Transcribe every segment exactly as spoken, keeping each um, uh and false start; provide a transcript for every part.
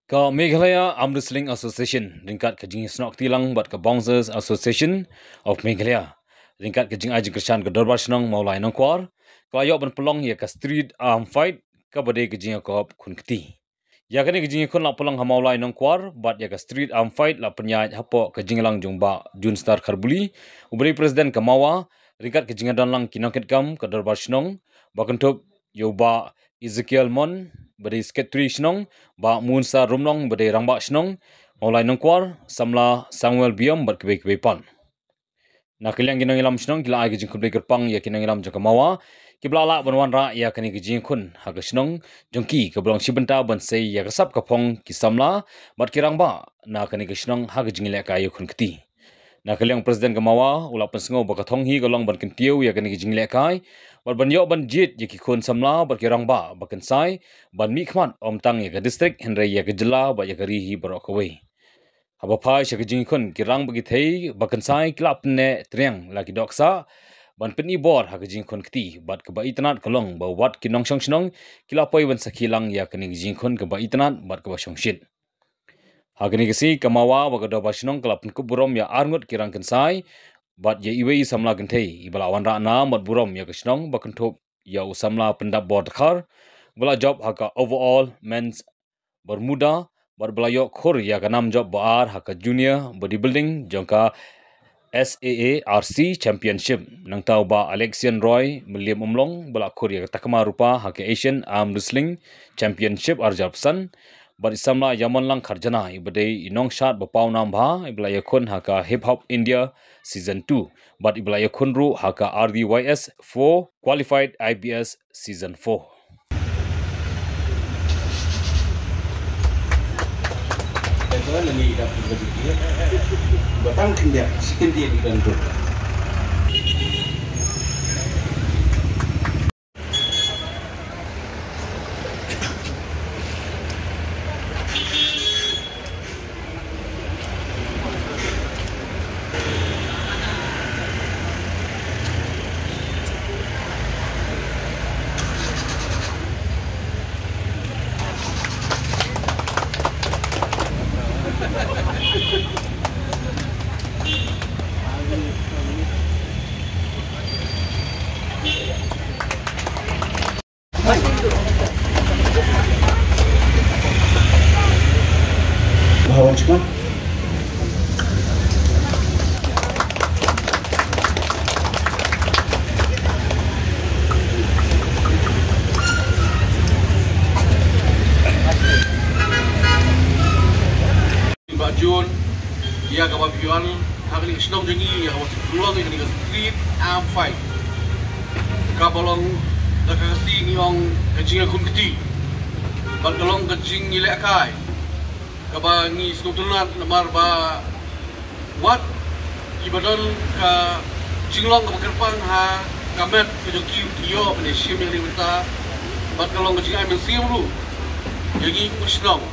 Ka Meghalaya Arm Wrestling Association ryngkat ka jingïasnoh kti lang bad ka Bouncers Association of Meghalaya ryngkat ka jingai jingkyrshan ka Dorbar Shnong Mawlai Nongkwar, ka la ïoh ban pynlong ïa ka street arm fight kaba dei ka jingïakop khun kti. Ïa kane ka jingïakhun la pynlong ha Mawlai Nongkwar bad ïa ka street arm fight la pynïaid hapoh ka jingïalang jong Bah Junstar Kharbuli, uba dei president ka MAWA, ryngkat ka jingïadon lang ki nongkitkam ka Dorbar Shnong, ba kynthup ïa u Bah Ezekiel Mon, ba dei secretary shnong, Bah Munsar Rumnong, ba dei rangbah shnong Mawlai Nongkwar, samla Samuel Biam bad kiwei kiwei pat. Na ka liang ki nongïalam shnong ki la ai ka jingkhublei kyrpang ïa ki nongïalam jong ka MAWA kiba la lah ban wanrah ïa kane ka jingïakhun ha ka shnong jong ki, kaba long shi bynta ban sei ïa ka sap ka phong ki samla bad ki rangbah na kane ka shnong ha ka jingïalehkai ïakhun kti. Na ka liang president ka MAWA u la pynsngew ba ka thong hi ka long ban kyntiew ïa kane ka jingïalehkai bad ban ïoh ban jied ïa ki khun samla bad ki rangbah ba kynsai ban mihkhmat ym tang ïa ka district hynrei ïa ka jylla bad ïa ka ri hi baroh kawei. Haba phai sha ka jingïakhun, ki rangbah ki thei ba kynsai ki la pynneh triang la ki dohksah ban pyni bor ha ka jingïakhun kti, bad kaba itynnad ka long ba wat ki nongshong shnong ki la poi ban sakhi lang ïa kane ka jingïakhun kaba itynnad bad kaba shongshit. Ha kane ka sngi ka MAWA bad ka Dorbar Shnong ka la pynkup burom ïa arngut ki rangkynsai bad ïa iwei i samla kynthei iba la wanrah nam bad burom ïa ka shnong, ba kynthup ïa u samla Pyndapbor Dkhar, ba la jop ha ka overall men's Bermuda, bad ba la ïoh khur ïa ka nam jop ba ar ha ka Junior Bodybuilding jong ka S A A R C Championship. Nangta u Bah Alexian Roy Mylliem Umlong ba la khur ïa ka takma rupa ha ka Asian Arm Wrestling Championship arhajar arphew san, bad i samla Yamonlang Kharjana iba dei i nongshad ba paw nam bha iba la ïakhun ha ka Hip Hop India Season two, bad iba la ïakhun ruh ha ka R D Y S four Qualified I B S Season four. Bah Jun, ïa kaba phi wan ha kane ka shnong jong ngi, ïa kaba phi pynlong ïa kane ka street arm fight. Kaba long da ka Khasi ngi ong ka jingïakhun kti. Bad ka long ka jingïalehkai kaba ngi sngewtynnat namar ba wat iba don ka jinglong kaba kyrpang ha ka met ka jong ki, ki ïoh ban ïashim ïa kane ka bynta. Bad ka long ka jingai mynsiem ruh ïa ngi kum ka shnong.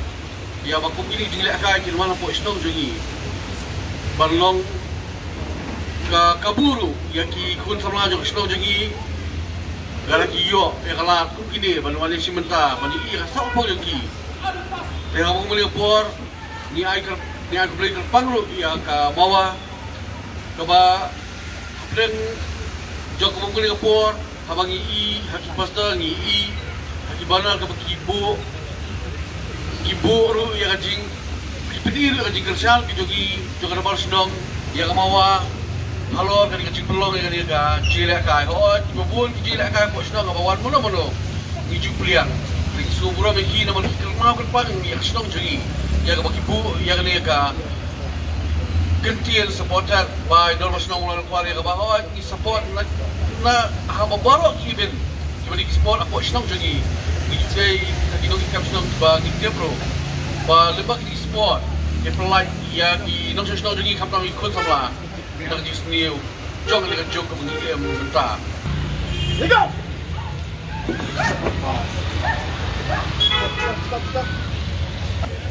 Ïa ba kum kine ki jinglehkai kin wan hapoh shnong jong ngi ban long ka kabu ruh ïa ki khun samla jong ka shnong jong ngi. Lada ki ïoh ïa ka lad kum kine ban wan ïashim bynta ban ïohi ïa ka sap phong jong ki. Te ha kaba kum kane ka por ngi ai kar-, ngi ai khublei kyrpang ruh ïa ka MAWA kaba hapdeng jong kaba kum kane ka por, haba ngi i ha ki poster, ngi i ha ki banner kaba ki buh, ki buh ruh ïa ka jing, ki pyni ruh ïa ka jingkyrshan ka jong ki, jong ka dorbar shnong ïa ka MAWA halor kane ka jingpynlong ïa kane ka jingïalehkai. Hooid, kiba bun ki jingïalehkai hapoh shnong haba wan mano mano ngi ju pliang. Ngi sngewburom ïa ki namar ki kynmaw kyrpang ïa ka shnong jong ngi, ïa kaba ki buh ïa kane ka kyntien supporter ba i dorbar shnong Mawlai Nongkwar ïa kaba hooid ngi support na, na haba baroh ki event kiba dei ki sport hapoh shnong jong ngi. Ngi ju dei ki nongkitkam shnong ba ngi tip ruh ba lyngba ki sport ki pynlait ïa ki nongshong shnong jong ngi khamtam ki khun samla na ka jingsniew jong kane ka juk kaba ngi im mynta.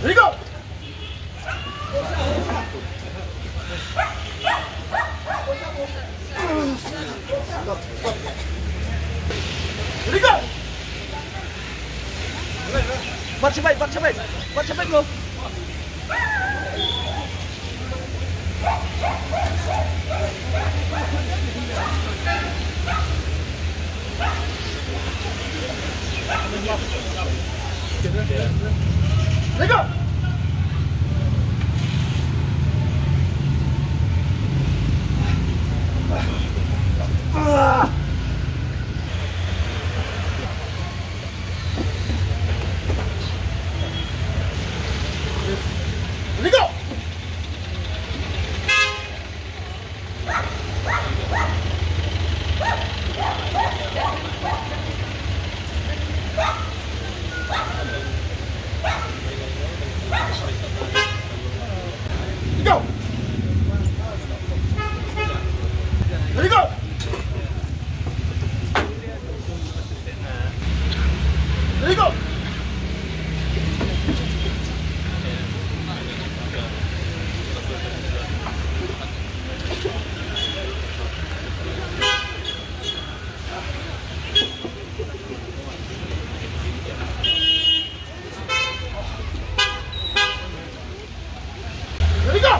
Ready, go! Bat shabai, bat shabai, bat shabai mo. Let go. Let go. Go. Let go. Let go. Let go. Let go.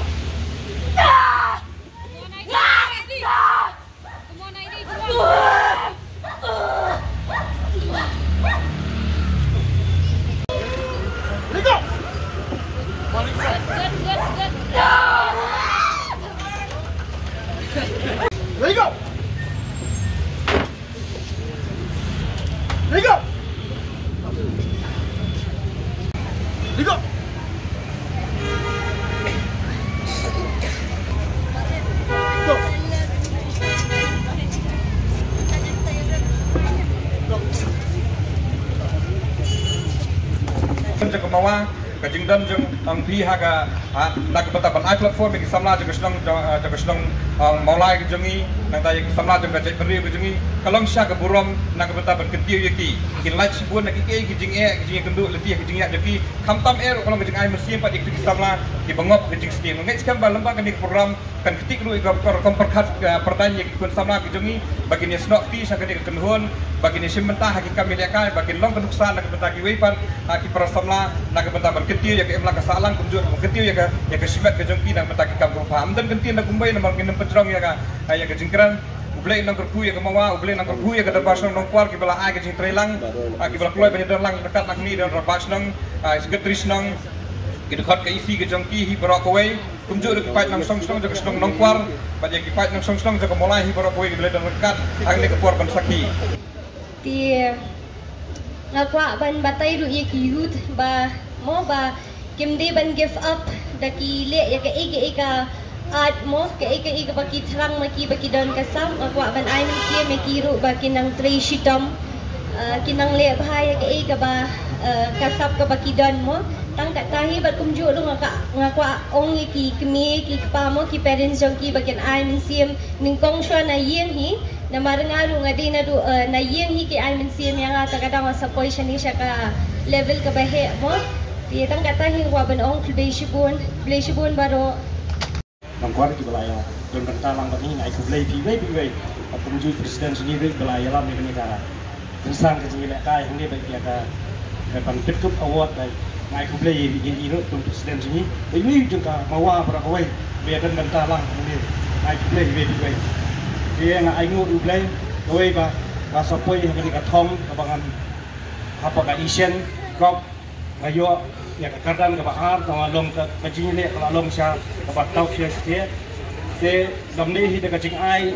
Let go. Let go. Let go. Go. Go. Ka jingdon jong, um, phi ha ka, ha, na ka bynta ban ai platform ïa ki samla jong ka shnong, jong, uh, jong ka shnong, um, Mawlai ka jong ngi, nangta ïa ki samla jong ka jaitbynriew ka jong ngi, ka long shisha ka burom na ka bynta ban kyntiew ïa ki. Kin lait shibun na kiei kiei ki jingeh, ki jingïakynduh lynti ha ki jingïaid jong ki. Khamtam eh ruh ka long ka jingai mynsiem pat ïa ki samla kiba ngop ka jingsniew. Nga ngeit skhem ba lyngba kane ka program kan ktik ruh ïa ka rukom pyrkhat, eh, pyrthei ïa ki khun samla ki jong ngi ba kin ïasnoh kti sha kane ka kynhun, ba kin ïashim bynta ha ki kam ïalehkai, ba kin long ka nuksa na ka bynta kiwei pat, ha ki para samla, na ka bynta ban kyntiew ïa ka imlang ka sahlang, kumjuh ban kyntiew ïa ka, ïa ka shimet ka jong ki na ka bynta ki kam kiba bha. Ym don kyntien da kumba namar ngin ym pynjrong ïa ka, ïa ka jingkren. U Blei un nang kyrkhu ïa ka Mawa, U Blei un nang kyrkhu ïa ka Dorbar Shnong Nongkwar kiba la ai ka jingtreilang, ah, kiba la kloi ban ïadon lang ryngkat lang hangne, don Rangbah Shnong, ah, Secretary Shnong, ki dkhot ka E C ka jong ki hi baroh kawei. Kumjuh ruh ki paid nongshong shnong jong ka shnong Nongkwar bad ïa ki paid nongshong shnong jong ka Mawlai hi baroh kawei kiba la don ryngkat hangne ka por ban sakhi. Te nga kwah ban batai ruh ïa ki youth ba mo ba kim dei ban give up da ki leh ïa kaei kaei ka art mo, kaei kaei kaba ki thrang ma ki ba ki don ka sap. Nga kwah ban ai mynsiem ïa ki ruh ba kin nang trei shitom, eh, kin nang leh bha ïa kaei kaba, eh, ka sap kaba ki don mo. Tang katta hi bad kumjuh ruh nga ka, nga kwah ong ïa ki kmie ki kpa mo, ki parents jong ki ba kin ai mynsiem nyngkong shuwa na ïing hi. Namar nga ruh nga dei naduh, eh, na ïing hi ki ai mynsiem ïa nga, te ka dang sa poi shane sha ka level kaba heh mo. Te tang katta hi nga kwah ban ong khublei shibun, khublei shibun baroh. Nongkwar kiba la ïa don bynta lang bad ngi, nga ai khublei phi wei phi wei. Bad kumjuh president jong ngi ruh ba la ïalam ïa kane ka rynsan ka jingïalehkai hangne bad ïa ka, ka ban pynkup award, bad nga ai khublei ïa i ruh kum president jong ngi. Bad wei jong ka Mawa baroh kawei ba ïa don bynta lang hangne, nga ai khublei wei phi wei. Te nga ainguh ïa U Blei kawei ba, ba sa poi ha kane ka thong kaba ngan hapoh ka Asian Cup. Nga ïoh ïa ka kyrdan kaba ar, kaba long ka, ka jingïaleh kaba long sha kaba tough sha sha. Te lymne hi da ka jingai,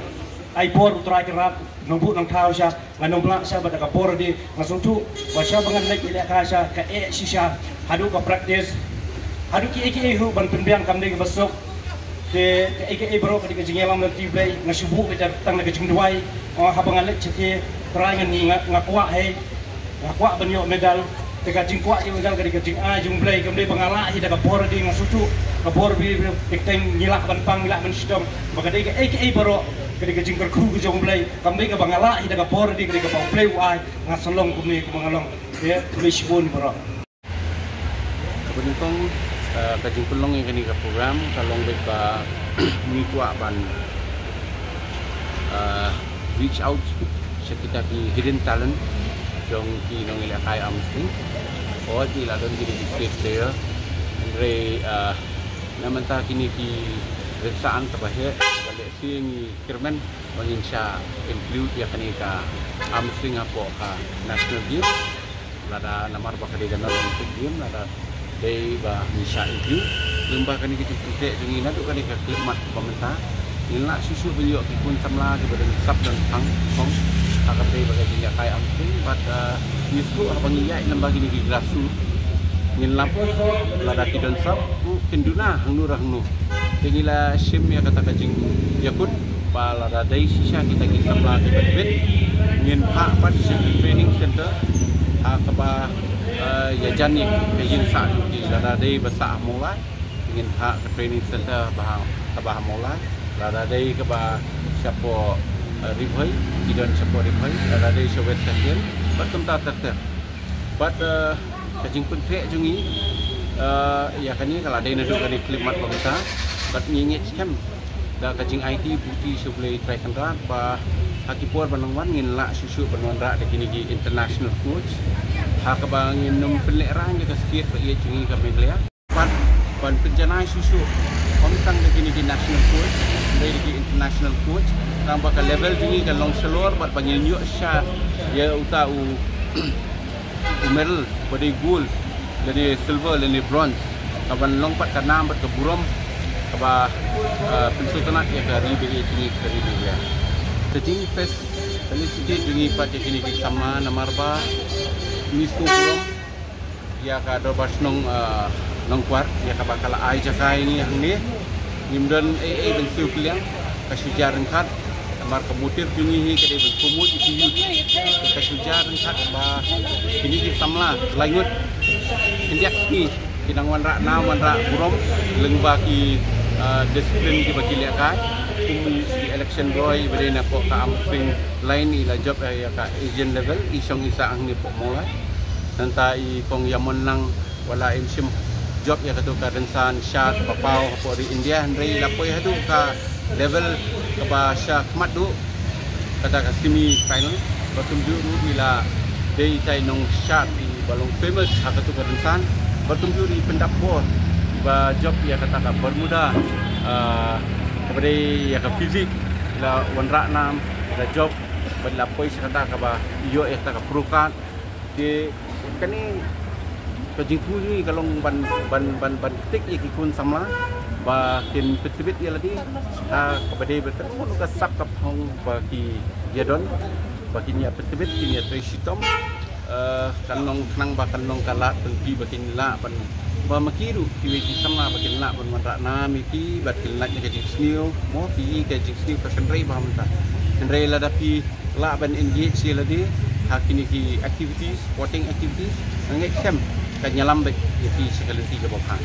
ai bor U Trai Kynrad, nongbuh nongthaw sha, nga nongbylla sha bad da ka bor de, nga sngewthuh ba sha ba ngan leit ïalehkai sha, ka eh shisha haduh ka practice, haduh kiei kiei ruh ban pynbiang kam dei kaba suk. Te kaei kaei baroh ka dei ka jingïalam lynti U Blei, nga shu buh beit tang da ka jingduwai. Oh, haba nga leit shatei, Trai ngan, nga, nga kwah hi, nga kwah ban ïoh medal. Te ka jingkwah ïoh medal ka dei ka jingai jong U Blei, kam dei ba nga lah hi da ka bor de, nga sngewthuh ka bor bri bri, te teng ngi lah ban pang, ngi lah ban shitom. Ba ka dei kaei kaei baroh ka dei ka jingkyrkhu ka jong U Blei, kam dei kaba nga lah hi da ka bor de, ka dei kaba U Blei u ai. Nga sa long kumne kumba nga long. Te khublei shibun baroh. Kaba nyngkong, eh, ka jingpynlong ïa kane ka program ka long beit ba ngi kwah ban, eh, reach out sha kita ki hidden talent jong ki nongïalehkai arm wrestling. Hooid, ngi la don kine ki state player. Hynrei, ah, na mynta kine ki rynsan kaba heh, ba lehse ngi kyrmen ba ngin sa include ïa kane ka arm wrestling hapoh ka national game. Lada namar ba ka dei ka North Olympic Game, lada dei ba ngin sa include. Lyngba kane ka jingpynthikna jong ngi naduh kane ka khyllipmat ba mynta, ngin lah shuh shuh ban ïoh ki khun samla kiba don sap don phang, khong, ha kaba dei ba ka jingïakai arm wrestling, bad, ah, ngi sngewthuh haba ngi ïaid lyngba kine ki grassroots, ngin lap lada ki don sap, u kin duna hangno re hangno. Te ngi la shim ïa kata ka jingïakut ba lada dei shisha kita ki samla kiba tbit, ngin phah pat sha ki training center ha kaba, eh, ïajan ïa ka ïing sah jong ki. Lada dei ba sah ha Mawlai, ngin phah ka training center ba ha, kaba ha Mawlai. Lada dei kaba shapoh, eh, Ri Bhoi, ki don shapoh Ri Bhoi. Lada dei sha West Khasi Hills, bad kumta ter ter. Bad, eh, ka jingpynthikna jong ngi, eh, ïa kane ka la dei naduh kane khyllipmat ba mynta. Bad ngi ngeit skhem da ka jingaiti buti sha U Blei Trai Kynrad ba ha ki por ban wan ngin lah shuh shuh ban wanrah da kine ki international coach, ha kaba ngin nym pynlehraiñ ïa ka state ba ïeit jong ngi ka Meghalaya. Bad ban pynjanai shuh shuh, ym tang da kine ki national coach, hynrei da ki international coach, tang ba ka level jong ngi kan long shalor, bad ba ngin ïoh shisha ïa uta u, u medal ba dei gold, lane silver, lane bronze, kaban long pat ka nam bad ka burom kaba, eh, pynsngewtynnat ïa ka ri ba ïeit jong ngi, ka ri Meghalaya. Te ngi felicitate jong ngi pat ïa kine ki samla namar ba ngi sngewburom ïa ka Dorbar Shnong, eh, Nongkwar, ïa kaba ka la ai jaka ïa ngi hangne. Ngim don ei ei ban siew kylliang, ka shu jia ryngkat. Namar ka motive jong ngi hi ka dei ban promote ïa ki youth. Ka shu jia ryngkat ba kine ki samla lai ngut, khyndiat sngi, ki nang wanrah nam wanrah burom lyngba ki, eh, discipline kiba ki lehkai, kum ki election boy ba dei napoh ka arm wrestling line, i la jop ïa ka Asian level, i shong i sah hangne hapoh Mawlai. Nangta i kong Ïamon Lang, wat la im shym jop ïa kato ka rynsan shad ba paw hapoh ri India, hynrei i la poi haduh ka level kaba sha khmat duh, kata ka semi final. Bad kumjuh ruh i la dei itai i nongshad iba long famous ha kato ka rynsan. Bad kumjuh ruh i pyndap bor ba jop ïa kata ka Bermuda, ah, kaba dei ïa ka physique, i la wanrah nam, i la jop, bad i la poi sha kata kaba ïoh ïa kata ka pro card. Te kane ka jingthmu jong ngi ka long ban, ban, ban, ban ktik ïa ki khun samla ba kin pyntbit ïa lade ha kaba dei ba tang ka sap ka phong ba ki ïa don, ba kin ïa pyntbit, kin ïa trei shitom. Eh, kan long khnang ba kan long ka lad ban phi ba kin lah ban, ba ma ki ruh kiwei ki samla ba kin lah ban wanrah nam ïa ki, bad kin lait ïa ka jingsniew, mo, phi ïa ka jingsniew ka kynrei ba mynta. Hynrei lada phi lah ban engage ïa lade ha kine ki activities, sporting activities, nga ngeit skhem kan ïalam beit ïa ki sha ka lynti kaba bha.